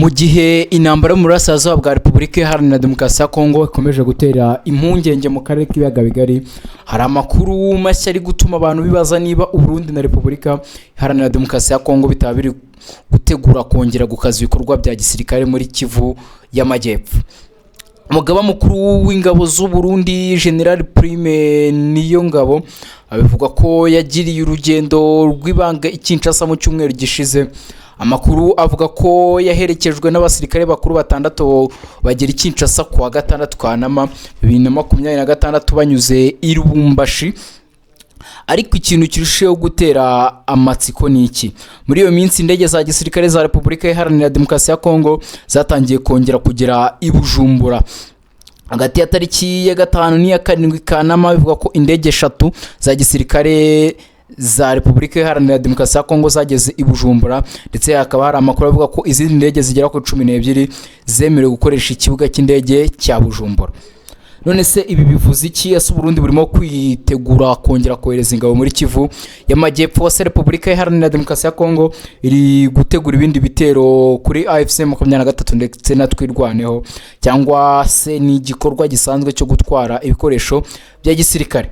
Mu gihe intambara yo mu burasirazuba bwa Repubulika Iharanira Demokarasi ya Kongo ikomeje gutera impungenge mu karere k'ibiyaga bigari, hari amakuru mashya ari gutuma abantu bibaza niba Uburundi na Repubulika Iharanira Demokarasi ya Kongo bitaba biri gutegura kongera gukaza ibikorwa bya gisirikare muri Kivu y'Amajyepfo. Umugaba mukuru w'ingabo z'u Burundi, General Prime Niyongabo, abivuga ko yagiriye urugendo rw'ibanga i Kinshasa mu cyumweru gishize. Amakuru avuga ko yaherekejwe n'abasirikare bakuru batandatu bagera i Kinshasa kuwa gatandatu Kanama 2026 banyuze i Lubumbashi. Ariko ikintu kirushijeho gutera amatsiko ni iki: muri iyo minsi indege za gisirikare za Repubulika Iharanira Demokarasi ya Kongo zatangiye kongera kugera i Bujumbura. Hagati ya tariki ya 5 n'iya 7 Kanama, bivuga ko indege eshatu za gisirikare za Repubulika Iharanira Demokarasi ya Kongo zageze i Bujumbura, ndetse hakaba hari amakuru avuga ko izindi ndege zigera kuri 12 zemerewe gukoresha ikibuga cy'indege cya Bujumbura. None se ibi bivuze iki? Ese Uburundi burimo kwitegura kongera kohereza ingabo muri Kivu y'Amajyepfo? Se Repubulika Iharanira Demokarasi ya Kongo iri gutegura ibindi bitero kuri AFC 23 ndetse na Twirwaneho, cyangwa se ni igikorwa gisanzwe cyo gutwara ibikoresho bya gisirikare?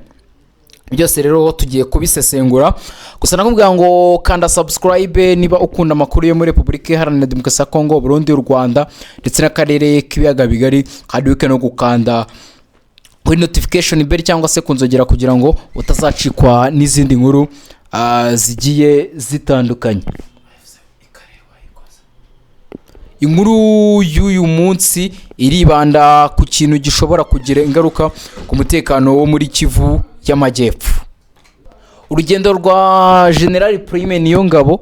Byose rero tugiye kubisesengura. Gusa nakubwira ngo kanda subscribe niba ukunda amakuru yo muri Repubulika Iharanira Demokarasi ya Kongo, Burundi, u Rwanda ndetse n'akarere k'ibiyaga bigari, kandi wibuke no gukanda kuri notification bell cyangwa se kunzogera kugira ngo utazacikwa n'izindi nkuru zigiye zitandukanye. Inkuru y'uyu munsi iribanda ku kintu gishobora kugira ingaruka ku mutekano wo muri Kivu y'Amajyepfo: urugendo rwa General Prime Niyongabo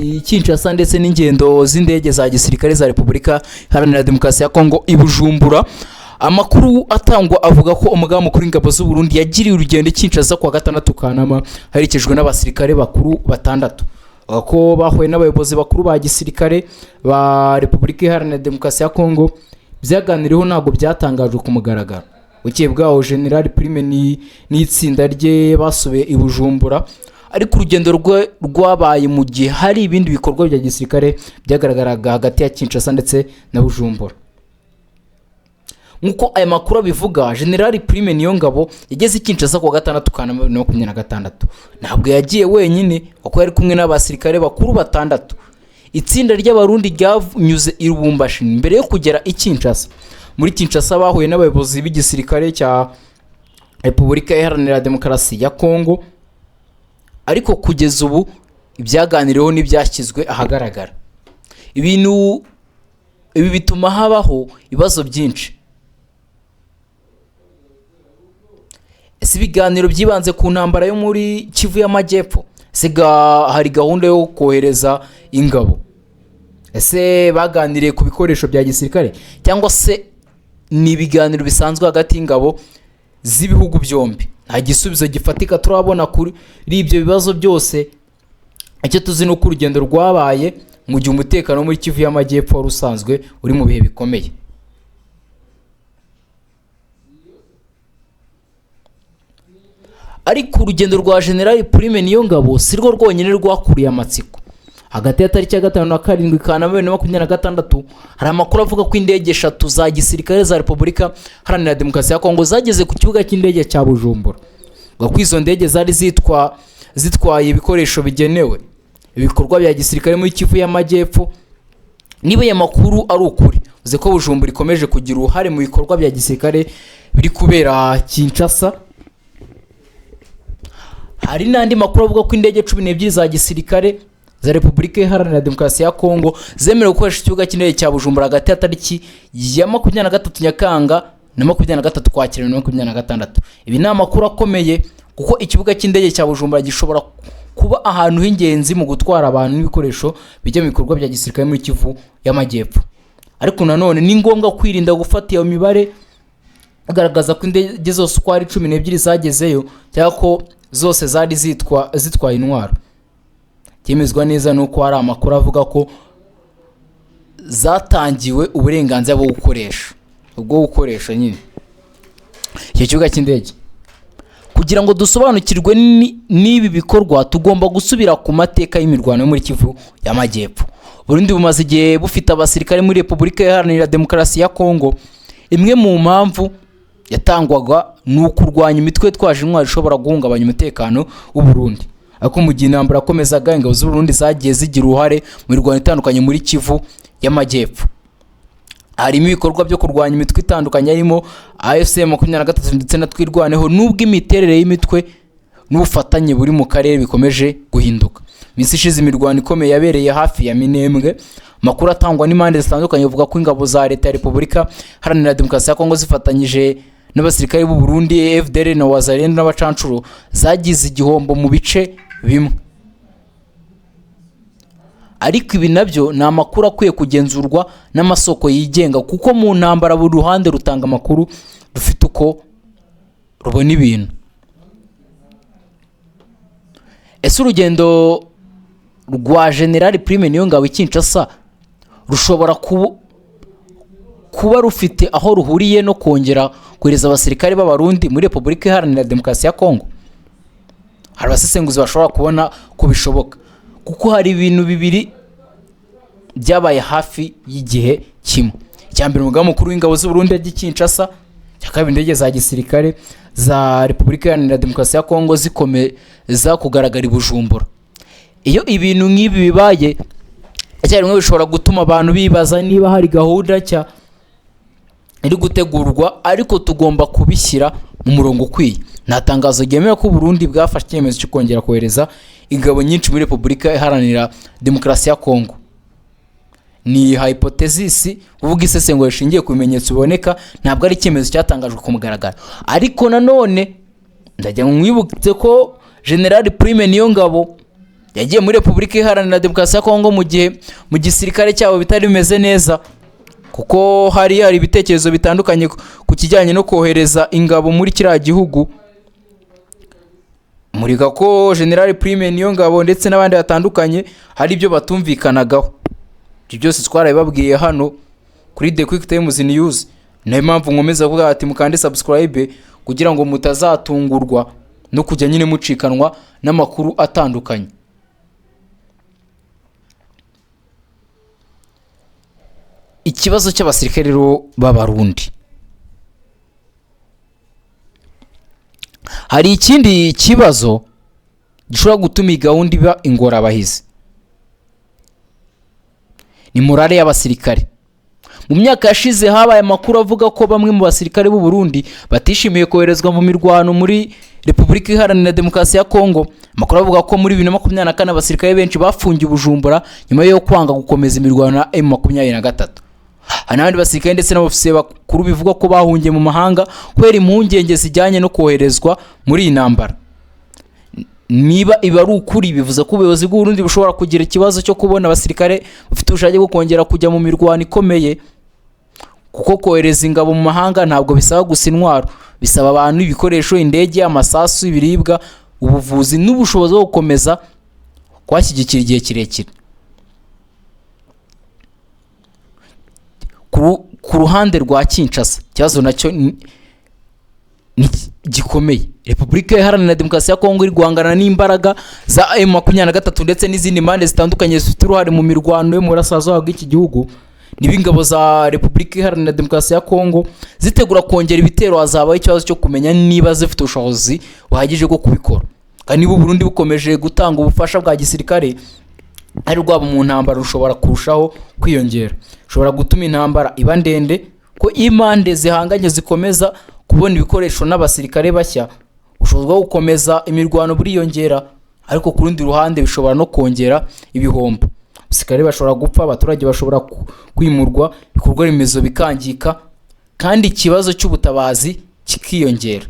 i Kinshasa ndetse n'ingendo z'indege za gisirikare za Repubulika Iharanira Demokarasi ya Kongo i Bujumbura. Amakuru atangwa avuga ko umugaba mukuru w'ingabo z'u Burundi yagiriye urugendo i Kinshasa kuwa gatandatu Kanama, aherekejwe n'abasirikare bakuru batandatu, ko bahuye n'abayobozi bakuru ba gisirikare ba Repubulika Iharanira Demokarasi ya Kongo. Byaganiriweho ntabwo byatangajwe ku mugaragaro. Bukeye bwaho, General Prime n'itsinda rye basubiye i Bujumbura, ariko urugendo rwe rwabaye mu gihe hari ibindi bikorwa bya gisirikare byagaragaraga hagati ya Kinshasa ndetse na Bujumbura. Nk'uko aya makuru abivuga, General Prime Niyongabo yageze i Kinshasa kuwa gatandatu Kanama 2026. Ntabwo yagiye wenyine, kuko yari kumwe n'abasirikare bakuru batandatu. Itsinda ry'Abarundi ryanyuze i Lubumbashi mbere yo kugera i Kinshasa. Muri Kinshasa bahuye n'abayobozi b'igisirikare cya Repubulika Iharanira Demokarasi ya Kongo, ariko kugeza ubu ibyaganiriweho ntibyashyizwe ahagaragara. Ibintu ibi bituma habaho ibibazo byinshi. Ese ibiganiro byibanze ku ntambara yo muri Kivu y'Amajyepfo? Ese hari gahunda yo kohereza ingabo? Ese baganiriye ku bikoresho bya gisirikare, cyangwa se ni ibiganiro bisanzwe hagati y'ingabo z'ibihugu byombi? Nta gisubizo gifatika turabona kuri ibyo bibazo byose. Icyo tuzi ni uko urugendo rwabaye mu gihe umutekano wo muri Kivu y'Amajyepfo wari usanzwe uri mu bihe bikomeye. Ariko urugendo rwa General Prime Niyongabo si rwo rwonyine rwakuriye amatsiko. Hagati ya tariki ya 5 na 7 Kanama 2026, hari amakuru avuga ko indege eshatu za gisirikare za Repubulika Iharanira Demokarasi ya Kongo zageze ku kibuga cy'indege cya Bujumbura. Avuga ko izo ndege zari zitwaye ibikoresho bigenewe ibikorwa bya gisirikare muri Kivu y'Amajyepfo. Niba aya makuru ari ukuri, uzi ko Bujumbura ikomeje kugira uruhare mu bikorwa bya gisirikare biri kubera Kinshasa. Hari n'andi makuru avuga ko indege 12 za gisirikare za Repubulika Iharanira Demokarasi ya Kongo zemerewe gukoresha ikibuga cy'indege cya Bujumbura hagati ya tariki ya 23 Nyakanga na 23 Kwakira 2026. Ibi ni amakuru akomeye, kuko ikibuga cy'indege cya Bujumbura gishobora kuba ahantu h'ingenzi mu gutwara abantu n'ibikoresho bijya mu bikorwa bya gisirikare muri Kivu y'Amajyepfo. Ariko nanone ni ngombwa kwirinda gufata iyo mibare agaragaza ko indege zose uko ari 12 zagezeyo, cyangwa ko zose zari zitwaye intwaro. Byemezwa neza nuko hari amakuru avuga ko zatangiwe uburenganzira bwo gukoresha nyine icyo kibuga cy'indege. Kugira ngo dusobanukirwe n'ibi bikorwa, tugomba gusubira ku mateka y'imirwano yo muri Kivu y'Amajyepfo. Burundi bumaze igihe bufite abasirikare muri Repubulika Iharanira Demokarasi ya Kongo. Imwe mu mpamvu yatangwaga ni ukurwanya imitwe yitwaje intwaro ishobora guhungabanya umutekano w'u Burundi. Ariko mu gihe intambara yakomezaga, ingabo z'u Burundi zagiye zigira uruhare mu mirwano itandukanye muri Kivu y'Amajyepfo. Harimo ibikorwa byo kurwanya imitwe itandukanye harimo AFC 23 ndetse na Twirwaneho, nubwo imiterere y'imitwe n'ubufatanye buri mu karere bikomeje guhinduka. Iminsi ishize imirwano ikomeye yabereye hafi ya Minembwe. Amakuru atangwa n'impande zitandukanye avuga ko ingabo za leta ya Repubulika Iharanira Demokarasi ya Kongo zifatanyije n'abasirikare b'u Burundi, FDLR na Wazalendo n'abacancuro zagize igihombo mu bice bimwe. Ariko ibi nabyo ni amakuru akwiye kugenzurwa n'amasoko yigenga, kuko mu ntambara buri ruhande rutanga amakuru rufite uko rubona ibintu. Ese urugendo rwa General Prime Niyongabo i Kinshasa rushobora kuba rufite aho ruhuriye no kongera kohereza abasirikare b'Abarundi muri Repubulika Iharanira Demokarasi ya Kongo? Hari abasesenguzi bashobora kubona ko bishoboka, kuko hari ibintu bibiri byabaye hafi y'igihe kimwe. Icya mbere, umugaba mukuru w'ingabo z'u Burundi ajya i Kinshasa. Icya kabiri, indege za gisirikare za Repubulika Iharanira Demokarasi ya Kongo zikomeza kugaragara i Bujumbura. Iyo ibintu nk'ibi bibaye icyarimwe, bishobora gutuma abantu bibaza niba hari gahunda nshya iri gutegurwa, ariko tugomba kubishyira mu murongo ukwiye. Nta tangazo ryemera ko Burundi bwafashe icyemezo cyo kongera kohereza ingabo nyinshi muri Repubulika Iharanira Demokarasi ya Kongo. Ni hypothesis, kuvuga isesengura rishingiye ku bimenyetso biboneka, ntabwo ari icyemezo cyatangajwe ku mugaragaro. Ariko nanone ndagira ngo mwibutse ko General Prime Niyongabo yagiye muri Repubulika Iharanira Demokarasi ya Kongo mu gihe mu gisirikare cyabo bitari bimeze neza, kuko hari ibitekerezo bitandukanye ku kijyanye no kohereza ingabo muri kiriya gihugu. Murika ko General Prime Niyongabo ndetse n'abandi batandukanye hari ibyo batumvikanagaho. Ibyo byose twarabibabwiye hano kuri The Quick Times News. Niyo mpamvu nkomeza kuvuga ati mukande subscribe kugira ngo mutazatungurwa no kujya nyine mucikanwa n'amakuru atandukanye. Ikibazo cy'abasirikare rero b'Abarundi. Hari ikindi kibazo gishobora gutuma iyi gahunda iba ingorabahizi, ni morale y'abasirikare. Mu myaka yashize habaye amakuru avuga ko bamwe mu basirikare b'u Burundi batishimiye koherezwa mu mirwano muri Repubulika Iharanira Demokarasi ya Kongo. Amakuru avuga ko muri 2024 abasirikare benshi bafungiye Bujumbura nyuma yo kwanga gukomeza imirwano na M23. Hari n'abandi basirikare ndetse n'abofisiye bakuru bivugwa ko bahungiye mu mahanga kubera impungenge zijyanye no koherezwa muri iyi ntambara. Niba ibi ari ukuri, bivuze ko ubuyobozi bw'u Burundi bushobora kugira ikibazo cyo kubona abasirikare bafite ubushake bwo kongera kujya mu mirwano ikomeye, kuko kohereza ingabo mu mahanga ntabwo bisaba gusa intwaro, bisaba abantu, ibikoresho, indege, amasasu, ibiribwa, ubuvuzi n'ubushobozi bwo gukomeza kuhashyigikira igihe kirekire. Ku ruhande rwa Kinshasa, ikibazo nacyo ni gikomeye. Repubulika Iharanira Demokarasi ya Kongo iri guhangana n'imbaraga za M23 ndetse n'izindi mpande zitandukanye zifite uruhare mu mirwano yo mu burasirazuba bw'iki gihugu. Niba ingabo za Repubulika Iharanira Demokarasi ya Kongo zitegura kongera ibitero, hazabaho ikibazo cyo kumenya niba zifite ubushobozi buhagije bwo kubikora. Kandi niba Burundi bukomeje gutanga ubufasha bwa gisirikare ari rwaba mu ntambara, rushobora kurushaho kwiyongera, ushobora gutuma intambara iba ndende, ko impande zihanganye zikomeza kubona ibikoresho n'abasirikare bashya, ubushobozi bwo gukomeza imirwano buriyongera. Ariko ku rundi ruhande bishobora no kongera ibihombo. Abasirikare bashobora gupfa, abaturage bashobora kwimurwa, ibikorwa remezo bikangika, kandi ikibazo cy'ubutabazi kikiyongera.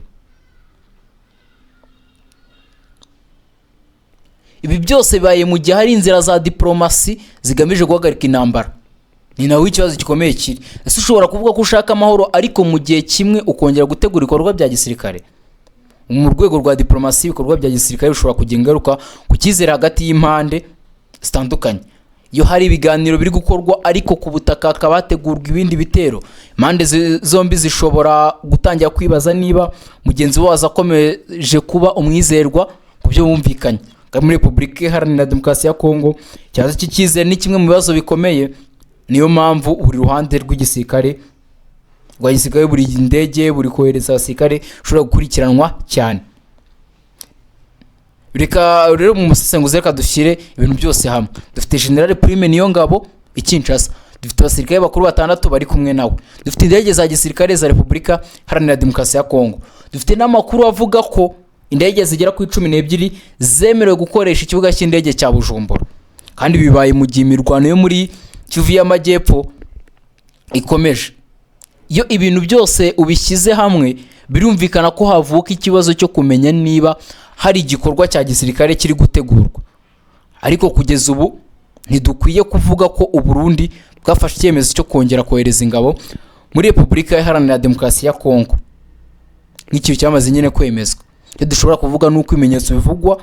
Ibi byose bibaye mu gihe hari inzira za diplomasi zigamije guhagarika intambara. Ni nawe ikibazo gikomeye kiri. Ese ushobora kuvuga ko ushaka amahoro ariko mu gihe kimwe ukongera gutegura ibikorwa bya gisirikare? Mu rwego rwa diplomasi, ibikorwa bya gisirikare bishobora kugira ingaruka ku cyizere hagati y'impande zitandukanye. Iyo hari ibiganiro biri gukorwa ariko ku butaka hakaba hategurwa ibindi bitero, impande zombi zishobora gutangira kwibaza niba mugenzi wazo akomeje kuba umwizerwa ku byo bumvikanye. Muri Repubulika Iharanira Demokarasi ya Kongo, ikibazo cy'icyizere ni kimwe mu bibazo bikomeye. Niyo mpamvu buri ruhande rw'igisirikare rwa gisirikare, buri ndege, buri kohereza abasirikare ushobora gukurikiranwa cyane. Reka rero mu musesenguzi, reka dushyire ibintu byose hamwe. Dufite General Prime Niyongabo i Kinshasa, dufite abasirikare bakuru batandatu bari kumwe nawe, dufite indege za gisirikare za Repubulika Iharanira Demokarasi ya Kongo, dufite n'amakuru avuga ko indege zigera kuri 12 zemerewe gukoresha ikibuga cy'indege cya Bujumbura. Kandi bibaye mu gihe imirwano yo muri Kivu y'Amajyepfo ikomeje. Iyo ibintu byose ubishyize hamwe, birumvikana ko havuka ikibazo cyo kumenya niba hari igikorwa cya gisirikare kiri gutegurwa. Ariko kugeza ubu ntidukwiye kuvuga ko Uburundi bwafashe icyemezo cyo kongera kohereza ingabo muri Repubulika Iharanira Demokarasi ya Kongo nk'ikintu cyamaze nyine kwemezwa. Icyo dushobora kuvuga ni uko ibimenyetso bivugwa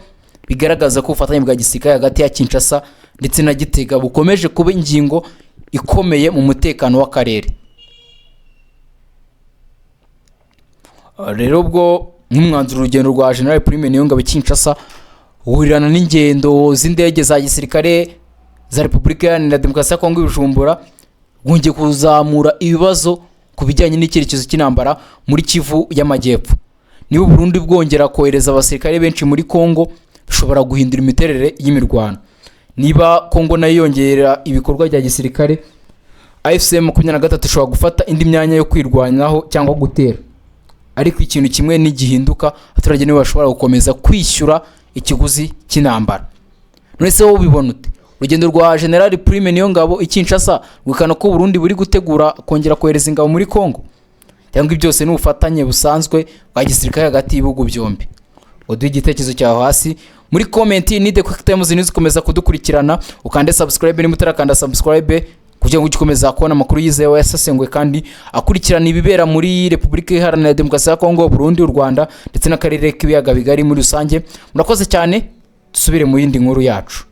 bigaragaza ko ubufatanye bwa gisirikare hagati ya Kinshasa ndetse na Gitega bukomeje kuba ingingo ikomeye mu mutekano w'akarere. Rero ubwo nk'umwanzuro, urugendo rwa General Prime Niyongabo i Kinshasa guhurirana n'ingendo z'indege za gisirikare za Repubulika Iharanira Demokarasi ya Kongo i Bujumbura rwongeye kuzamura ibibazo ku bijyanye n'icyerekezo cy'intambara muri Kivu y'Amajyepfo. Niba Burundi bwongera kohereza abasirikare benshi muri Kongo, bishobora guhindura imiterere y'imirwano. Niba Kongo nayo yongera ibikorwa bya gisirikare, AFC 23 ishobora gufata indi myanya yo kwirwanaho cyangwa gutera. Ariko ikintu kimwe ntigihinduka: abaturage nibo bashobora gukomeza kwishyura ikiguzi cy'intambara. None se wowe ubibona ute? Urugendo rwa General Prime Niyongabo i Kinshasa rwerekana ko Burundi buri gutegura kongera kohereza ingabo muri Kongo, cyangwa byose ni ubufatanye busanzwe bwa gisirikare hagati y'ibihugu byombi? Uduhe igitekerezo cyawe hasi muri comment. Ni The Quick Times News, ukomeza kudukurikirana, ukande subscribe niba utarakanda subscribe, kugira ngo ujye ukomeza kubona amakuru yizewe, yasesenguwe kandi akurikirana ibibera muri Repubulika Iharanira Demokarasi ya Kongo, Burundi, u Rwanda ndetse n'akarere k'Ibiyaga Bigari muri rusange. Murakoze cyane, dusubire mu yindi nkuru yacu.